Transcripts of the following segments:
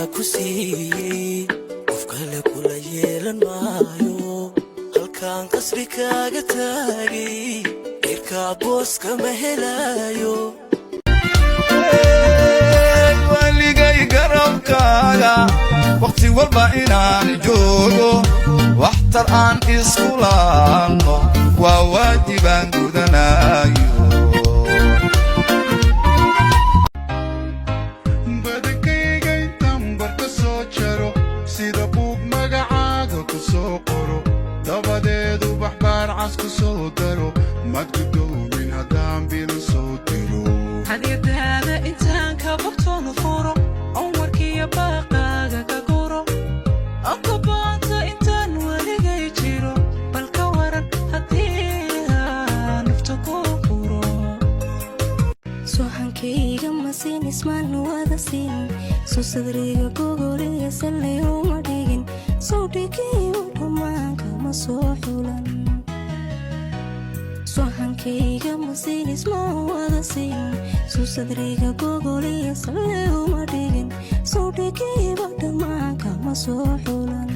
Wadnaha ku siiyey, qof kale kula yeelan maayo. Halkaan qasri kaaga taagay, cirkaa booska ma helaayo. Weligay garabkaaga wakhti walba inaan joogo, waxtar aan isku laanno waa waajibaan gudanayo. Badankayga intaan barka soo jaro, sida buug magacaaga ku soo qoro, dabadeed ubax baarcas ku soo daro, mad gudoomin haddaan bilan soo diro. Hadyadaada intaan ka bogtoon furo, oon warkiyo baaqaaga ka guro, onkabaanta intaan weligay jiro, bal ka waran haddii aan nafta ku furo? Suxankayga ma siin, ismaan wada siin. Soo sadriga gogoliga sallay uma dhigin, soo dhigiyo dhammaan kama soo xulan. Suxankayga ma siin, ismaan wada siin. Soo sadriga gogoliga sallay uma dhigin, soo dhigiba dhammaan kama soo xulan.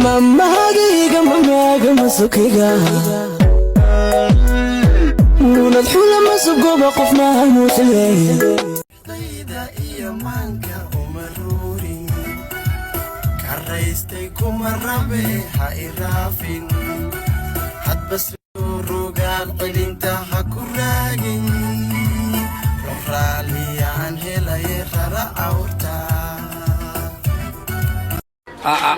Mamahagayga mamaaga masukayga munad xula masugoba qofna hamuuxleey. Iyo maanka uma ruurin karaystay, kuma rabe, ha iraafin. Hadba rugaal celinta ha ku raagin, raaliyaan helay rara awrta.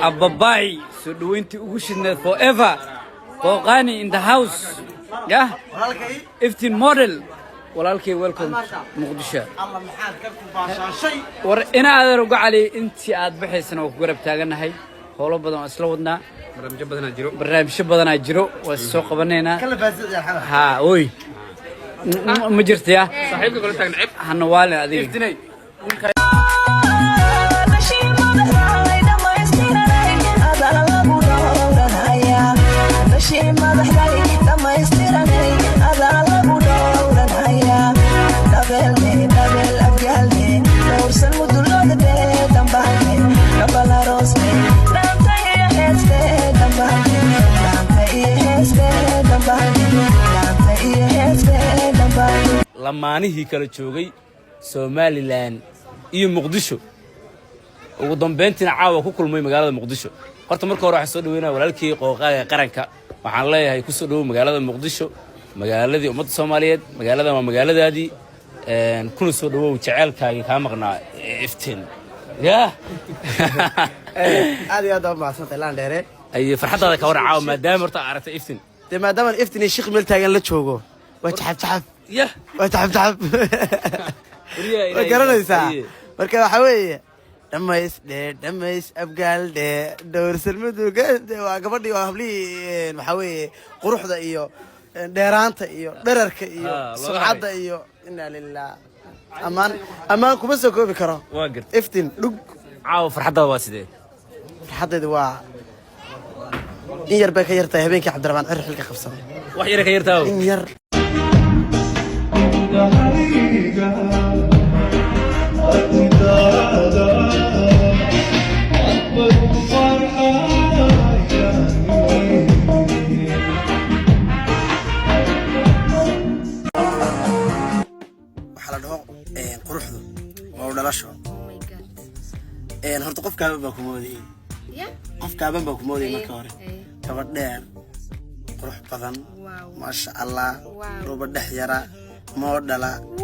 Ababaay, soo dhaweyntii ugu shidneed forever, Qooqani in the house. Yah, Iftin Model, walaalkay, welcome Muqdisho. War ina adeer uga cali, intii aad baxaysana waa ku garab taagannahay. Howlo badan waa isla wadnaa. Barnaamijyo badanaa jiro. Barnaamijyo badanaa jiro, waa is soo qabanaynaa. Ha oy, ma jirta ya. Saaxiibka kula taagna cib. Hana waalin adiga. Iftinay. Dhashii madaxday dhammaystiranay, adaa lagu dhowranaya. Dhashii madaxday dhammaystiranay, adaa lagu dhowranaya. Dhabeelne, dhabeel afgaalne, dhowrsan muduloodne, dambaalne, dhambalaroosne, dhaanta iyo heeste, dambaalne, dhaanta iyo heeste, dambaalne, dhaanta iyo heeste, dambaalne. Lamaanihii kala joogay Somaliland iyo Muqdisho ugu dambayntiina caawa ku kulmay magaalada Muqdisho. Horta marka hore waxaan soo dhaweynaya walaalkii Qooqaaga Qaranka. Waxaan leeyahay, ku soo dhowow magaalada Muqdisho, magaaladii ummadda Soomaaliyeed. Magaaladan waa magaaladaadii. Kuna soo dhawow jaceylkaagii kaa maqnaa, Iftiin yah. Aad iyo aad baa umahadsantay, laan dheere. Ay, farxaddaada ka waran caawa, maadaama horta aad aragtay Iftiin? Dee maadaama Iftin iyo Shikh meel taagan la joogo, waa jaxab jaxab. Yah. Waa jaxab jaxab, waa garanaysaa. Marka waxaa weeye, dhamays dhee, dhamays abgaal dhee, dhowrsan maduga. Waa gabadhii, waa hablihii, waxaa weeye quruxda iyo dheeraanta iyo dherarka iyo Ah, looga sumcadda iyo inaa lilah, ammaan ammaan kuma soo koobi karo. Waa gartay. Iftin dhug. Caawa farxaddaada waa sidee? Farxaddayda waa in yar bay ka yartahay habeenkii Cabdiraxmaan Cir xilka qabsaday. Wax yara ka yartaa. In yar. Indhahayga aragtidaada bal ku farxayaan. Waxaa la dhaho quruxdu waa u dhalasho. Horta qof kaaban baa ku moodayey, qof kaaban baa ku moodayey marka hore. Gabadh dheer, qurux badan, maasha Allah, dhuuba dhex yara, moo dhala.